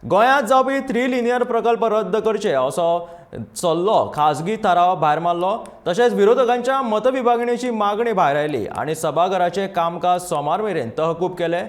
गोंयांत जावपी three linear प्रकल्प रद्द करचे असो सल्लो खाजगी थाराव भायर मारलो. तशेंच विरोधकांच्या मतविभागणेची मागणी भायर आयली आनी सभाघराचें कामकाज सोमार मेरेन तहकूब केलें.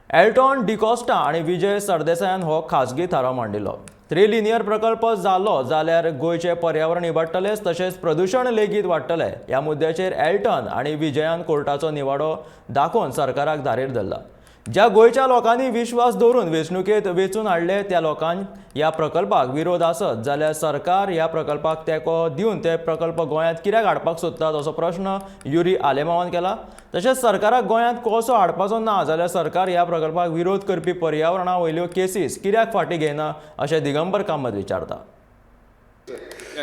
एल्टॉन डिकॉस्टा आनी विजय सरदेसायान हो खाजगी थाराव मांडिल्लो. थ्री लिनियर प्रकल्प जालो जाल्यार गोंयचें पर्यावरण इबाडटलेंच, तशेंच प्रदुशण लेगीत वाडटलें. ह्या मुद्द्याचेर एल्टन आनी विजयान कोर्टाचो निवाडो दाखोवन सरकाराक धारेर धरला. ज्या गोंयच्या लोकांनी विश्वास दवरून वेंचणुकेंत वेंचून हाडले त्या लोकांक ह्या प्रकल्पाक विरोध आसत जाल्यार सरकार ह्या प्रकल्पाक तेंको दिवन ते प्रकल्प गोंयांत कित्याक हाडपाक सोदतात असो प्रश्न युरी आलेमावान केला. तशेंच सरकाराक गोंयांत कोळसो हाडपाचो ना जाल्यार सरकार ह्या प्रकल्पाक विरोध करपी पर्यावरणा वयल्यो केसीस कित्याक फाटीं घेयना अशें दिगंबर कामत विचारता.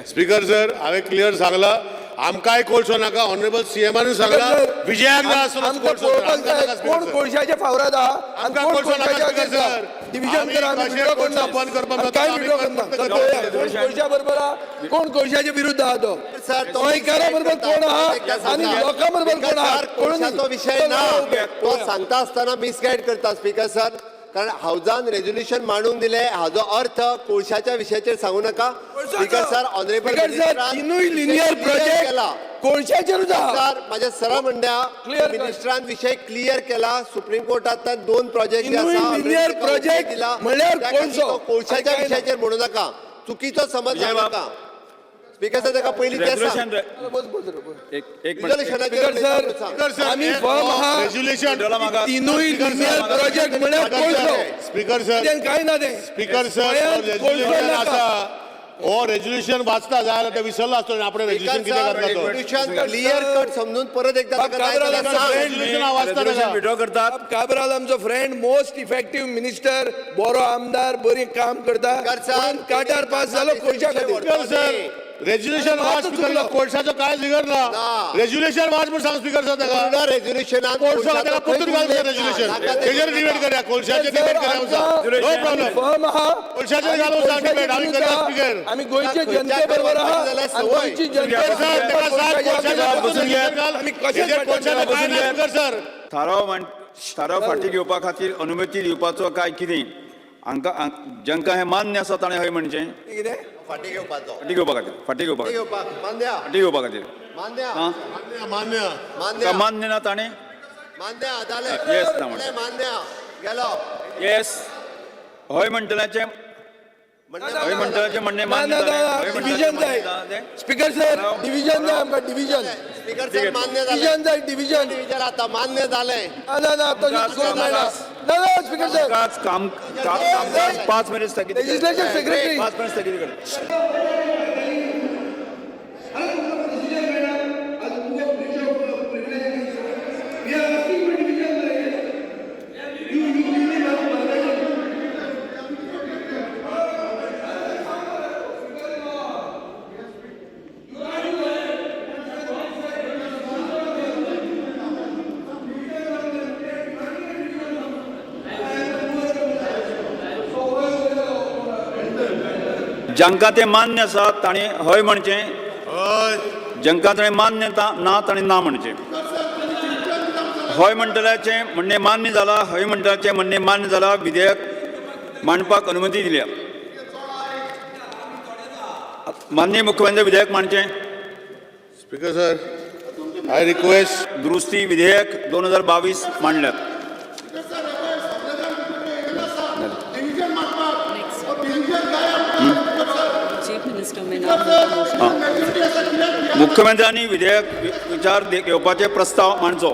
स्पीकर सर, हांवें क्लियर सांगला, आमकांय कोळसो नाका. ऑनरेबल सीएमान सांगला, विजयाक जाय आसतलोच आमकां कोळसो, पळोवपाक आमकां जाय नाका. कोण स्पीकर सर. कोळशाच्या फावराद आहा आनी आमकां कोण कोळसो नाका कोळशाच्या स्पीकर अगेन्स्ट आहा. सर. डिविजन आमी करा, आमी कशे विड्रॉ कोळसो करना. बंद करपाक आमी जाता, कांय आमी विड्रॉ करना. बंद तर करता. पळोवया, कोण कोळशा बरोबर आहा, कोण कोळशाच्या विरुद्ध आहा तो. सर, तो गोंयकारा बरोबर कोण आहा आनी लोकां बरोबर कोण आहा सर, कळून कोळशाचो विशय ना. तो सांगता आसतना मिसगायड करता स्पीकर सर, कारण हावजान रेजोल्युशन मांडून दिले हाजो अर्थ कोळशाच्या विशयाचेर सांगू नका. स्पीकर सर, ऑनरेबल सर, तिनूय लिनियर प्रोजेक्ट कोळशाचेरूच आहा. सर, माझ्या सरळ म्हणण्या Clear कर. मिनिस्टरान विशय क्लियर केला. सुप्रीम कोर्टांतल्यान दोन प्रोजेक्ट जे तिनूय आसा already linear ताका ओके project दिला. म्हणल्यार त्या खातीर कोळसो. तो कोळशाच्या आनी काय ना. विशयाचेर म्हणू नका, चुकीचो समज विजय जावं बाब. नका. स्पीकर सर, ताका पयलीं तें सांग. रेजोल्युशन बोल, बोल, बोल. एक एक मिनिट. रेजोल्युशनाचेर स्पीकर सर, उलयता म्हणून सांग. स्पीकर सर, आमी हे फर्म आहा. रेज्युलेशन तिनूय लिनियर प्रोजेक्ट म्हणल्यार कोळसो. स्पीकर सर, तें कांय ना तें. स्पीकर सर, गोंयांत कोळसो रेज्युलेशन नाका. आसा, हो रेज्युलेशन वाचता जाय ते विसरलो आसतो आपण रेज्युलेशन कितें घातला तो. रेजोल्युशन क्लियर कट समजून परत एकदा बाब ताका जाय काब्राल जाल्यार आमचो सांग. friend. Resolution वाचता रेजोल्युशन ताका. विड्रॉ करतात. काब्राल आमचो फ्रेंड, मोस्ट इफेक्टीव मिनिस्टर, बरो आमदार, बरी काम करता. स्पीकर सर, म्हणून काटार पास जालो कोळशा खातीर. स्पीकर सर, रेज्युलेशन वाच. मातसो स्पीकर, चुकलो. कोळशाचो काय जिगर ना. ना. रेज्युलेशन वाच म्हूण सांग स्पीकर सर ताका. पूर्ण रेजोल्युशनान कोळसो ताका परतून घाल रेज्युलेशन, तेजेर डिबेट करया. कोळशाचेर डिबेट करया, नो प्रॉब्लम. फर्म आहा. कोळशाचेर घालून सांग डिबेट, आमी करया स्पीकर. आमी गोंयचे जनते बरोबर आहा आनी गोंयची जनते स्पीकर सर, ताका सांग कोळशाचेर परतून resolution घाल. आमी कशेंच तेजेर कोळशाचो काय ना स्पीकर सर. थाराव मांड, थाराव फाटीं घेवपा खातीर अनुमती दिवपाचो काय कितें हांकां जांकां हें मान्य आसा ताणें हय म्हणचें. कितें? फाटीं घेवपाचो. फाटीं घेवपा खातीर, फाटीं घेवपा फाटीं खातीर, घेवपाक मान्य. फाटीं घेवपा खातीर. मान्य. आं. मान्य, मान्य. मान्य. मान्य ना ताणें मान्य जालें. Yes, ना म्हणटा. जालें, मान्य गेलो. येस, हय म्हणटल्याचें, हय म्हणटल्याचें म्हणणें ना मान्य ना जालें. ना, हय डिविजन म्हणटल्याचें जाय. मान्य जालें. स्पीकर सर, डिविजन जाय आमकां, डिविजन. स्पीकर सर, मान्य जालें. डिविजन जाय, डिविजन. डिविजन आता मान्य जालें. ना ना ना, तशें करूंक मेळना. ना ना, स्पीकर सर. काच काम कामकाज 5 मिनिट स्थगीत. Legislation secretary. 5 मिनिट स्थगीत कर. जांकां तें मान्य आसा ताणें हय म्हणचें, हय. जांकां ताणें मान्य ना ताणें ना म्हणचें. हय म्हणटल्याचें म्हणणें मान्य जाला. हय म्हणटल्याचें म्हणणें मान्य जाला. विधेयक मांडपाक अनुमती दिल्या. माननीय मुख्यमंत्री, विधेयक मांडचें. Speaker sir, I request. दुरुस्ती विधेयक 2022 मांडल्यात. Chief Minister may now move the motion. मुख्यमंत्र्यांनी विधेयक विचार घेवपाचे प्रस्ताव मांडचो.